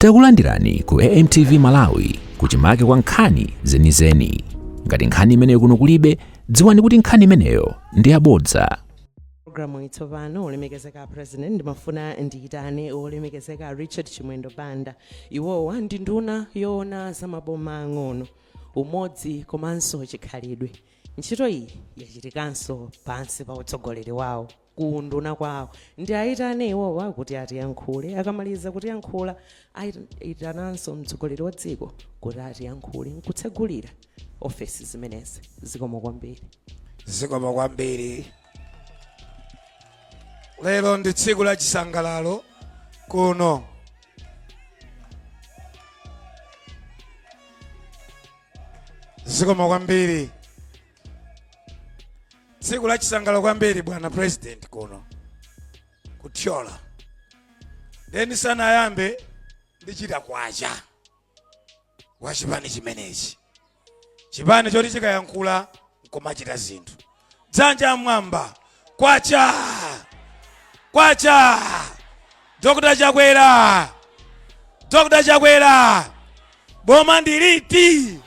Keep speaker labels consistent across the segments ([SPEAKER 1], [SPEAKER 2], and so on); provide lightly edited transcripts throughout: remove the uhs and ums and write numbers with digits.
[SPEAKER 1] Takulandirani ku AMTV Malawi kuchimake kwa nkhani zenizeni. Ngati nkhani imeneyo kuno kulibe, dziwani kuti nkhani imeneyo ndi yabodza.
[SPEAKER 2] Programu itsopano, olemekezeka President, ndimafuna ndiyitane olemekezeka Richard Chimwendo Banda. Iwowa ndi nduna yoona za maboma ang'ono, umodzi komanso chikhalidwe. Ntchito iyi yachitikanso pansi pa utsogoleri wawo ku nduna kwawo. Ndi ayitane iwowa kuti atiyankhule. Akamaliza kutiyankhula, ayitananso mtsogoleri wa dziko kuti atiyankhule nkutsegulira ofesi zimenezi. Zikomo kwambiri.
[SPEAKER 3] Zikomo kwambiri. Lero ndi tsiku la chisangalalo kuno. Zikomo kwambiri. Tsiku la chisangalalo kwambiri, bwana President, kuno ku Thyolo. Then sanayambe ndichita kwacha wa chipani chimenechi, chipani choti chikayankhula nkumachita zinthu. Dzanja mwamba, kwacha kwacha! Dr Chakwera, Dr Chakwera, boma ndiliti?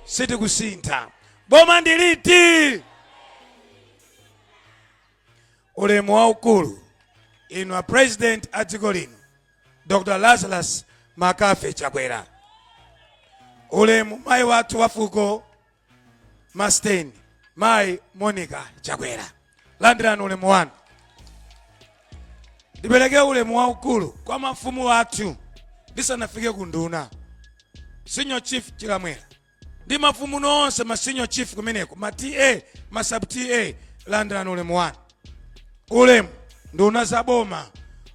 [SPEAKER 3] Sitikusintha. Boma ndiliti? Ulemu waukulu inu a President a dziko lino, Dr Lazarus Makafe Chakwera. Ulemu mayi wathu wa fuko Masteni, Mayi Monica Chakwera, landirani ulemu wanu. Ndipereke ulemu waukulu kwa mafumu athu ndisanafike ku nduna, Senior Chief Chilamwera ndi mafumu nonse, ma senior chief kumeneko, ma TA, ma sub TA, landirani ulemu wanu. Ulemu nduna za boma,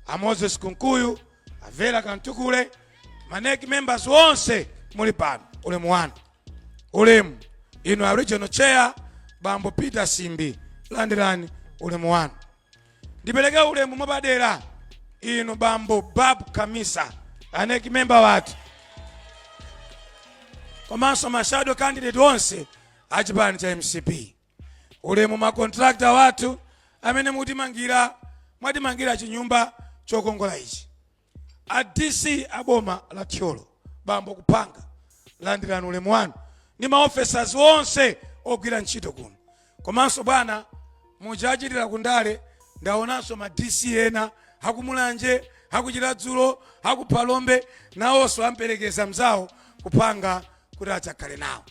[SPEAKER 3] a Moses Kunkuyu, a Vera Kamtukule, ma NEC members onse muli pano, ulemu wanu. Ulemu inu a regional chair, Bambo Peter Simbi, landirani ulemu wanu. Ndipereke ulemu mwapadera inu Bambo Bab Kamisa, a NEC member wathu, komanso ma shadow candidate onse a chipani cha MCP. Ulemu ma contractor wathu amene mutimangira, mwatimangira chinyumba chokongola ichi. A DC a boma la Thyolo, Bambo Kuphanga, landirani ulemu wanu ndi ma officers onse ogwira ntchito kuno. Komanso bwana, muja achitira kundale, ndaonanso ma DC ena akumulanje, akuchiradzulo, akuphalombe, nawonso amperekeza mzawo Kuphanga kuti adzakhale nawo.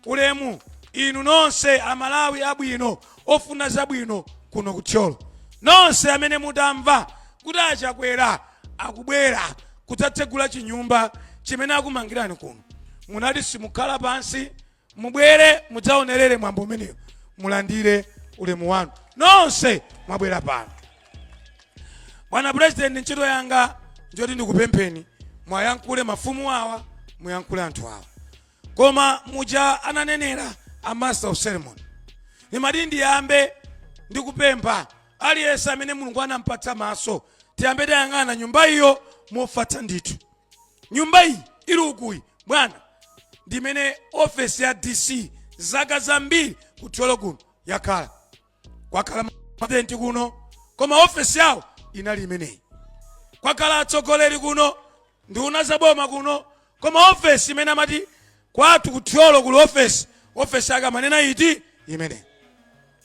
[SPEAKER 3] Ulemu inu nonse Amalawi abwino ofuna zabwino kuno ku Thyolo, nonse amene mutamva kuti aChakwera akubwera kudzatsegula chinyumba chimene akumangirani kuno, munati simukhala pansi, mubwere mudzaonerere mwambo umeneyo. Mulandire ulemu wanu nonse mwabwera pano. Bwana President, ntchito yanga njoti ndikupempheni mwayankhule mafumu awa, muyankhule anthu awa. Koma muja ananenera a master of ceremony, ndimati ndiyambe ndikupempha aliyense amene Mulungu anampatsa maso, tiyambe tayang'ana nyumba iyo mofatsa ndithu. Nyumba iyi ili ukuyi, bwana, ndimene ofesi ya DC zaka zambiri ku Thyolo kuno yakhala. Kwakhala president kuno, koma ofesi yawo inali imeneyi. Kwakhala atsogoleri kuno, nduna zaboma kuno, koma ofesi imene amati kwathu ku Thyolo kuli ofesi, ofesi yake amanena iti? Imeneyi.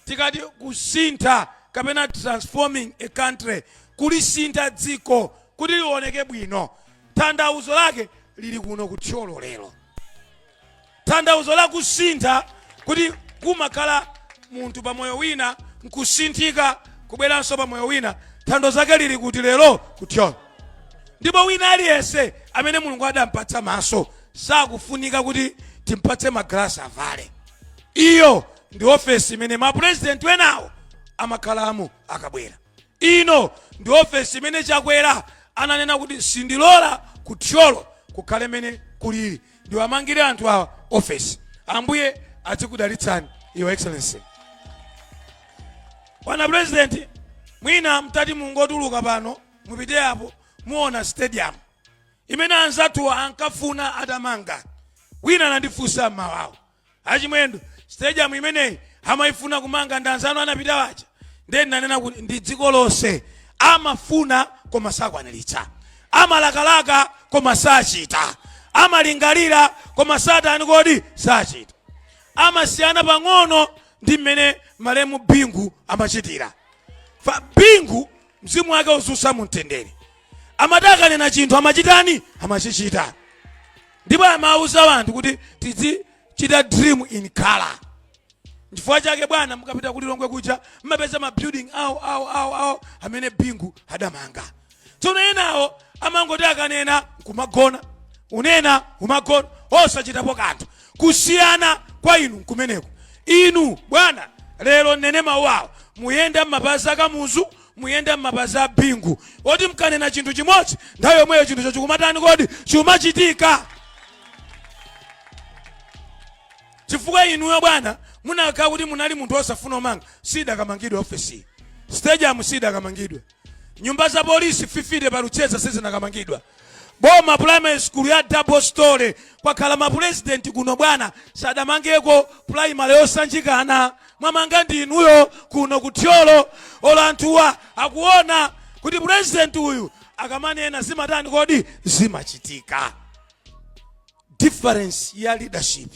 [SPEAKER 3] Tikati kusintha kapena transforming a country, kulisintha dziko kuti lioneke bwino, tanthauzo lake lili kuno ku Thyolo lero. Tanthauzo la kusintha kuti kumakhala munthu pamoyo wina nkusinthika kubweranso pamoyo wina, tanthauzo lake lili kuti lero? Ku Thyolo. Ndipo wina aliyense amene Mulungu adampatsa maso sakufunika kuti timpatse magalasi avale. Iyo ndi ofesi imene mapurezidenti enawo amakhalamo akabwera. Ino ndi ofesi imene Chakwera ananena kuti sindilola ku Thyolo kukhale mene kulili, ndiwamangire anthu awa ofesi. Ambuye adzikudalitsani, Your Excellency. Bwana President, mwina mtati mungotuluka pano mupite apo, muona stadium imene anzathuwa ankafuna atamanga. Wina anandifunsa mmawawo, "Achimwendo, stadium imeneyi amayifuna kumanga ndi anzanu anapita waja?" Ndiye ndinanena kuti ndi dziko lonse amafuna koma sakwaniritsa, amalakalaka koma sachita, amalingalira koma satani kodi sachita. Amasiyana pang'ono ndi mmene malemu Bingu amachitira. Fa Bingu, mzimu wake uzusa mumtendere, amati akanena chinthu amachitani? Amachichita. Ndipo amauza anthu kuti tizichita dream in color. Nchifukwa chake bwana, mukapita ku Lilongwe kuja mmapeza ma building awo awo awo awo amene Bingu adamanga. Tsono enawo amangoti akanena nkumagona, unena umagona, osachitapo kanthu. Kusiyana kwa inu nkumeneko. Inu bwana, lero nene mawu awo, muyenda m'mapazi a Kamuzu, muyenda m'mapazi a Bingu, oti mkanena chinthu chimodzi, nthawi yomweyo chinthucho chikumatani kodi? Chikumachitika. Chifukwa inuyo bwana, munakhala kuti munali munthu osafuna omanga, sidakamangidwe ofesi, stadium sidakamangidwe, nyumba za polisi 50 pa Luchenza sizinakamangidwa, boma primary school ya double story, kwakhala mapurezidenti kuno bwana sadamangeko primary yosanjikana, mwamanga ndi inuyo kuno ku Thyolo. Olo anthuwa akuona kuti purezidenti uyu akamanena zimatani kodi? Zimachitika. Difference ya leadership,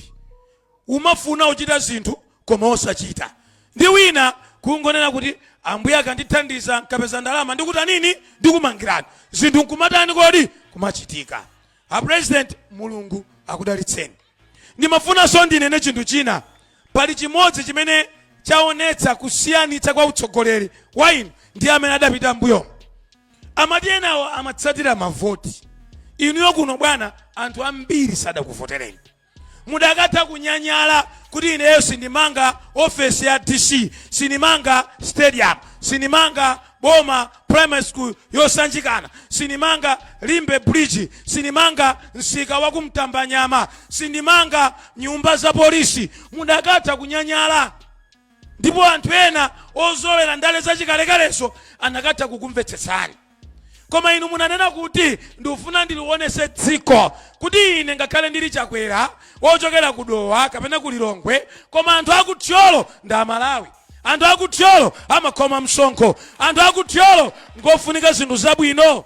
[SPEAKER 3] umafuna uchita zinthu koma osachita, ndi wina kungonena kuti Ambuye akandithandiza nkapeza ndalama ndikuta nini? Ndikumangirani zinthu, nkumatani kodi? Kumachitika. A President, Mulungu akudalitseni. Ndimafunanso ndinene chinthu china. Pali chimodzi chimene chaonetsa kusiyanitsa kwa utsogoleri wa inu ndi amene adapita mbuyomo. Amati enawo amatsatira mavoti. Inuyo kuno bwana, anthu ambiri sadakuvotereni. Mudakatha kunyanyala kuti ineyo sindimanga ofesi ya DC, sindimanga stadium, sindimanga boma primary school yosanjikana, sindimanga Limbe Bridge, sindimanga msika wa kumtambanyama, sindimanga nyumba za polisi. Mudakatha kunyanyala, ndipo anthu ena ozolera ndale zachikalekaleso anakatha kukumvetsetsani. Koma inu munanena kuti ndikufuna ndilionese dziko kuti ine ngakhale ndili Chakwera wochokera ku Dowa kapena ku Lilongwe, koma anthu akuthyolo ndi Amalawi, anthu akuthyolo amakhoma msonkho, anthu akuthyolo ngofunika zinthu zabwino.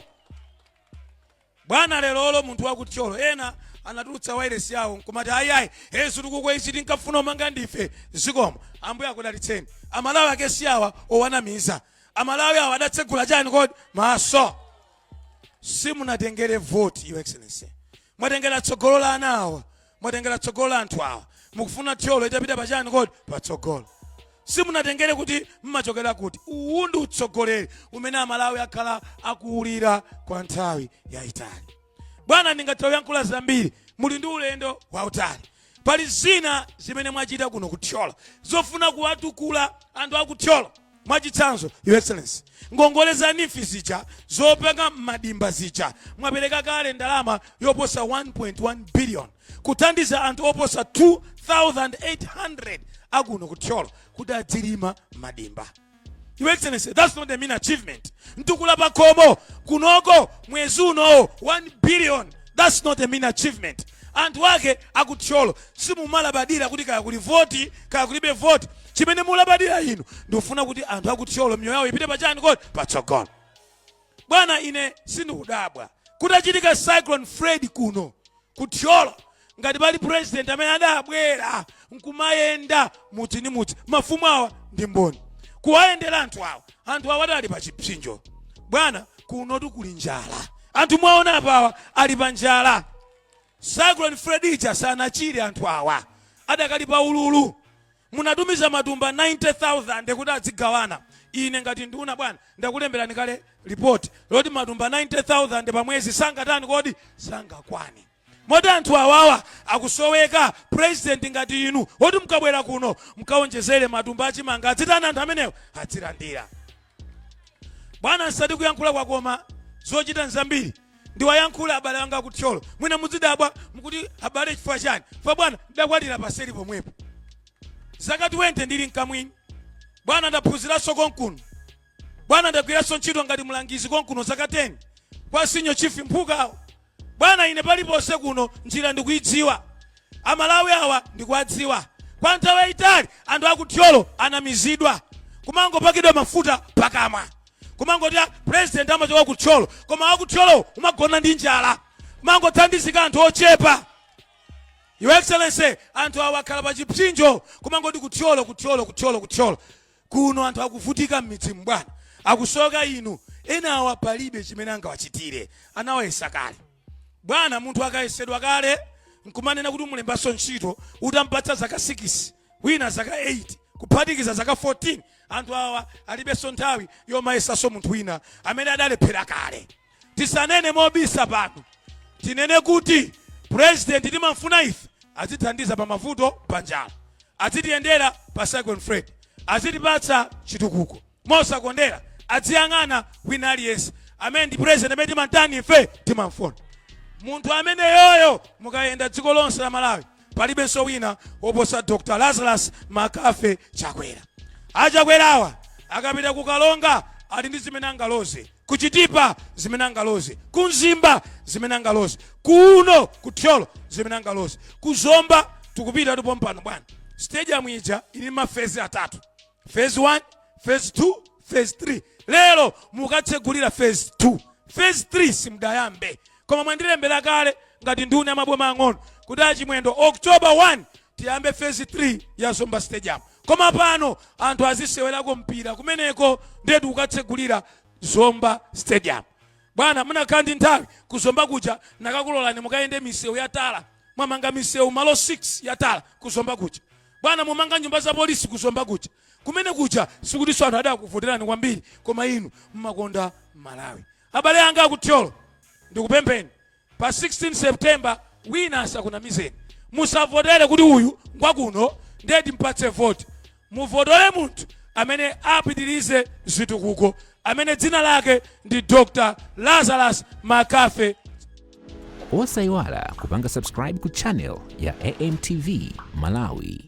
[SPEAKER 3] Bwana, lerolo munthu wakuthyolo, ena anatulutsa wairesi yawo nkumati ayiayi, ezu tikuko izi tinkafuna omanga ndife. Zikomo, Ambuye akudalitseni. Amalawi ake si awa owanamiza. Amalawi awa adatsegula chani kodi? Maso. Simunatengere vote, Your Excellency, mwatengera tsogolo la ana awa, mwatengera tsogolo la anthu awa. Mukufuna Thyolo itapita pachani kodi? Patsogolo. Simunatengere kuti mmachokera kuti. Uwu ndi utsogoleri umene Amalawi akhala akuwulira kwa nthawi yayitali. Bwana, ndingathe kuyankhula zambiri, muli ndi ulendo wautali. Pali zina zimene mwachita kuno kuthyolo zofuna kuwatukula anthu akuthyolo. Mwachitsanzo, Your Excellency, ngongole za NEEF zija zopanga madimba zija, mwapereka kale ndalama yoposa 1.1 billion kuthandiza anthu oposa 2800 akuno kuthyolo kuti adzilima madimba. Your Excellency, that's not a mean achievement. Mtukula pakhomo kunoko mwezi unowo 1 billion, that's not a mean achievement. Anthu ake akuthyolo simumalabadira kuti kaya kuli voti kaya kulibe voti. Chimene mulabadira inu ndikufuna kuti anthu akuthyolo miyoyo yawo ipite pachani kodi? Patsogolo. Bwana, ine sindikudabwa kutachitika Cyclone Freddy kuno kuthyolo, ngati pali president amene adabwera nkumayenda mudzi ndi mudzi, mafumu awa ndi mboni, kuwayendera anthu awa. Anthu awa adali pa chipsinjo. Bwana, kunotu kuli njala. Anthu mwaona apawa ali pa njala. Cyclone Freddy ija sanachire, anthu awa adakali pa ululu. Munatumiza matumba 90,000 kuti adzigawana. Ine ngati nduna bwana, ndakulemberani kale ripoti loti matumba 90,000 pa mwezi sangatani kodi? Sangakwane. Moti anthu awawa akusoweka president ngati inu, oti mukabwera kuno mkaonjezere matumba achimanga, adzitani anthu amenewo? Adzilandira. Bwana, nsati kuyankhula kwakoma, zochita nzambiri. Ndiwayankhula abale anga akuthyolo, mwina muzidabwa mukuti abale chifukwa chani? Fa bwana, ndakwatira paseli pomwepo, zaka 20 ndili mkamwini. Bwana, ndaphunziranso konkuno. Bwana, ndagwiranso ntchito ngati mlangizi konkuno zaka 10 kwa senior chief Mphukawo. Bwana, ine paliponse kuno njira ndikuidziwa. Amalawi awa ndikuwadziwa. Kwa nthawi yayitali anthu akuthyolo anamizidwa, kumangopakidwa mafuta pakamwa, kumangoti, "Ah, president amachoka kuthyolo," koma akuthyolo umagona ndi njala. Mangothandizika anthu ochepa. Your Excellency, anthu awa akhala pa chipsinjo, kumangoti kuThyolo, kuThyolo, kuThyolo, kuThyolo. Kuno anthu akuvutika m'midzimu, bwana, akusoka inu. Enawa palibe chimene angawachitire, anawayesa kale, bwana. Munthu akayesedwa kale nkumanena kuti umulembanso ntchito utampatsa zaka 6, wina zaka 8, kuphatikiza zaka 14, anthu awa alibenso nthawi yomayesanso munthu wina amene adalephera kale. Tisanene mobisa pano, tinene kuti President timamfuna ife azithandiza pa mavuto, pa njala, azitiyendera pa Cyclone Freddy, azitipatsa chitukuko mosakondera, aziyang'ana wina aliyense. Amene ndi President amene timantani ife timamfuna, munthu amene yoyo. Mukayenda dziko lonse la Malawi, palibenso wina woposa Dr Lazarus Makafe Chakwera. Achakwerawa akapita kukalonga ali ndi zimene angaloze, kuChitipa zimene angaloze, kuMzimba zimene angaloze, kuno kuThyolo zimene angaloze, kuZomba tikupita tupompano, bwana. Stadium ija ili ma phase atatu: phase 1, phase 2, phase 3. Lero mukatsegulira phase 2, phase 3 simudayambe, koma mwandilembera kale ngati nduna ya maboma ang'ono kuti achimwendo, October 1 tiyambe phase 3 ya Zomba Stadium. Koma pano anthu azisewerako mpira kumeneko, ndetu kukatsegulira Zomba Stadium. Bwana, munakhala ndi nthawi kuZomba kuja, nakakulolani mukayende misewu ya tala. Mwamanga misewu malo 6 ya tala kuZomba kuja, bwana. Mumanga nyumba za polisi kuZomba kuja. Kumene kuja sikutinso anthu adakuvoterani kwambiri, koma inu mmakonda Malawi. Abale anga akuThyolo, ndikupempheni, pa 16 September wina asakunamizeni. Musavotere kuti uyu ngwakuno ndiye timpatse voti. Muvotere munthu amene apitirize zitukuko, amene dzina lake ndi Dr Lazarus Makafe.
[SPEAKER 1] Osayiwala kupanga subscribe ku channel ya AMTV Malawi.